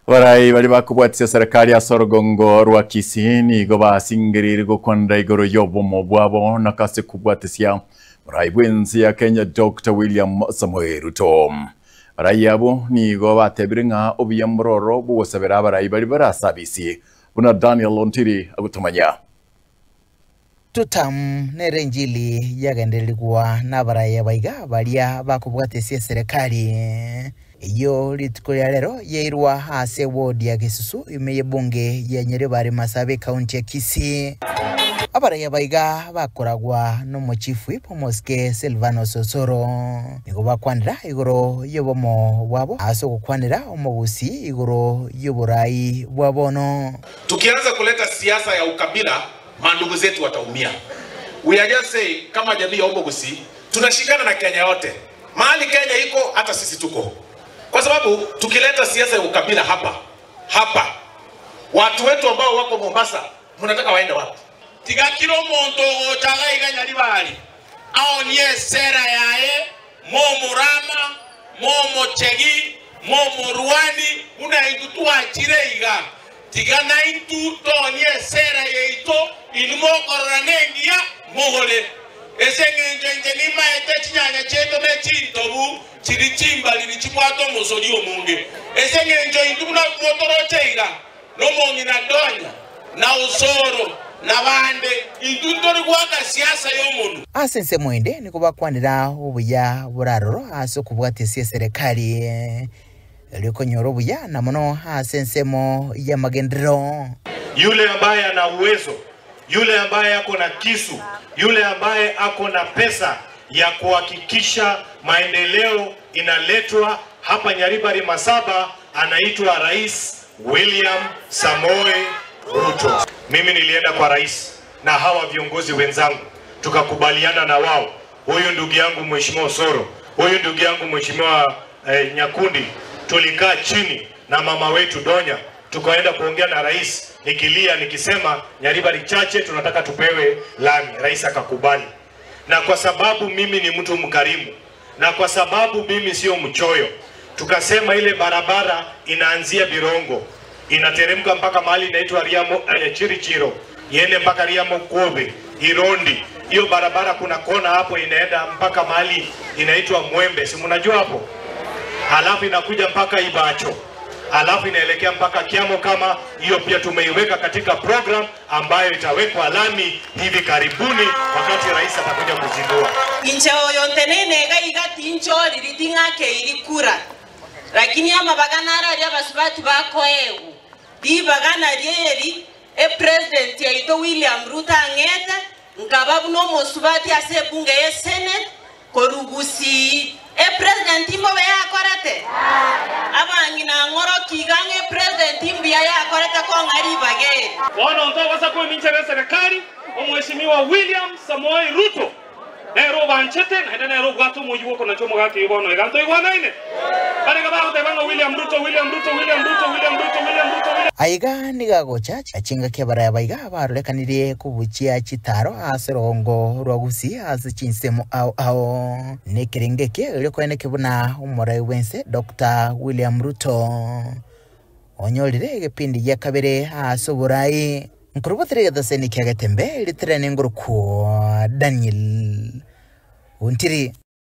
Barai bari bakubwatisia serikali ya Sorogongo rwa Kisii nigo basingirire gukwanira igoro y'obumo bwabo nakase kubwatisia barai bwensi ya Kenya Dr. William Samoei Ruto. Barai abo nigo batebire ng'a obuya mbororo bugosabera abarai bari barasabisi buna Daniel Ontiri agutumanya. Tutam nere injili yagendeligwa n'abaraya baiga baria bakubwatisia serikali iyo rituko ya lero yeirwa ase ward ya Gisusu imeye bunge ya Nyaribari Masabe county ya Kisii. Abaraya baiga bakoragwa no chief whip Moske Silvano Sosoro nigo bakwanira igoro yobomo bwabo aso gukwanira omugusi igoro yoburai bwabono. Tukianza kuleta siasa ya ukabila, mandugu zetu wataumia. We are just saying kama jamii ya Omogusi tunashikana na Kenya yote. Mahali Kenya iko hata sisi tuko. Kwa sababu tukileta siasa ya ukabila hapa hapa, watu wetu ambao wako Mombasa mnataka waende wapi? Tigakiro monto ochaga iga Nyaribari. Aonie sera yae momurama momochegi momoruani una intutu achire iga. Tigana intu tonie sera yeito inumo koranengia mohole. Ese ngenjo njenima ete chinyanya cheto ne chintobu chirichimba lilichibwato mosori omunge. Ese ngenjo intu na motoroche iga no mongina donya na usoro na bande intu tori gwaka siasa yomuntu. Asense mwende niko bakwanira obuya buraroro aso kubwatisia serikali likonyoro buya na mono asensemo ya magendero. Yule ambaye ana uwezo, yule ambaye ako na kisu, yule ambaye ako na pesa ya kuhakikisha maendeleo inaletwa hapa Nyaribari Masaba anaitwa Rais William Samoei Ruto. Mimi nilienda kwa rais na hawa viongozi wenzangu tukakubaliana na wao. Huyu ndugu yangu Mheshimiwa Osoro, huyu ndugu yangu Mheshimiwa Nyakundi, tulikaa chini na mama wetu Donya tukaenda kuongea na rais, nikilia nikisema Nyaribari chache tunataka tupewe lami. Rais akakubali. Na kwa sababu mimi ni mtu mkarimu na kwa sababu mimi sio mchoyo, tukasema ile barabara inaanzia Birongo inateremka mpaka mahali inaitwa Riamo Chirichiro, iende mpaka Riamo Kobe Irondi. Hiyo barabara kuna kona hapo inaenda mpaka mahali inaitwa Mwembe, si mnajua hapo? Halafu inakuja mpaka Ibacho, halafu inaelekea mpaka Kiamo. Kama hiyo pia tumeiweka katika program ambayo itawekwa lami hivi karibuni wakati rais atakuja kuzindua. Inchao yontenene gaiga tincho liritinga ke ilikura. Lakini ama bagana ria basubati bakoegu. Di bagana rieri e president yaito William Ruto angete nkababu no mosubati ase bunge ye Senate korugusi e president imbo yakorete. Abangina ngoro kigange president imbo yakorete ko ngari bage. Wana ontoa kwa mincha serikali omheshimiwa William Samoei Ruto. Nero banchete na nero gato moyuko na chomo gaki ibono iganto igwanaine. Barega baho tebango William Ruto William Ruto William Ruto William Ruto William Ruto. Aiga nigagocha achinga kebaraya baiga barurekanirie kubuchia chitaro aserongo rwagusi ase chinsemo ao ao nekerengeke ryokwene kebuna umurai wense Dr. William Ruto onyorire egepindi ya kabere asoborai nkurubotere gathaseni kiagetembe litrene nguruku Daniel Ontiri.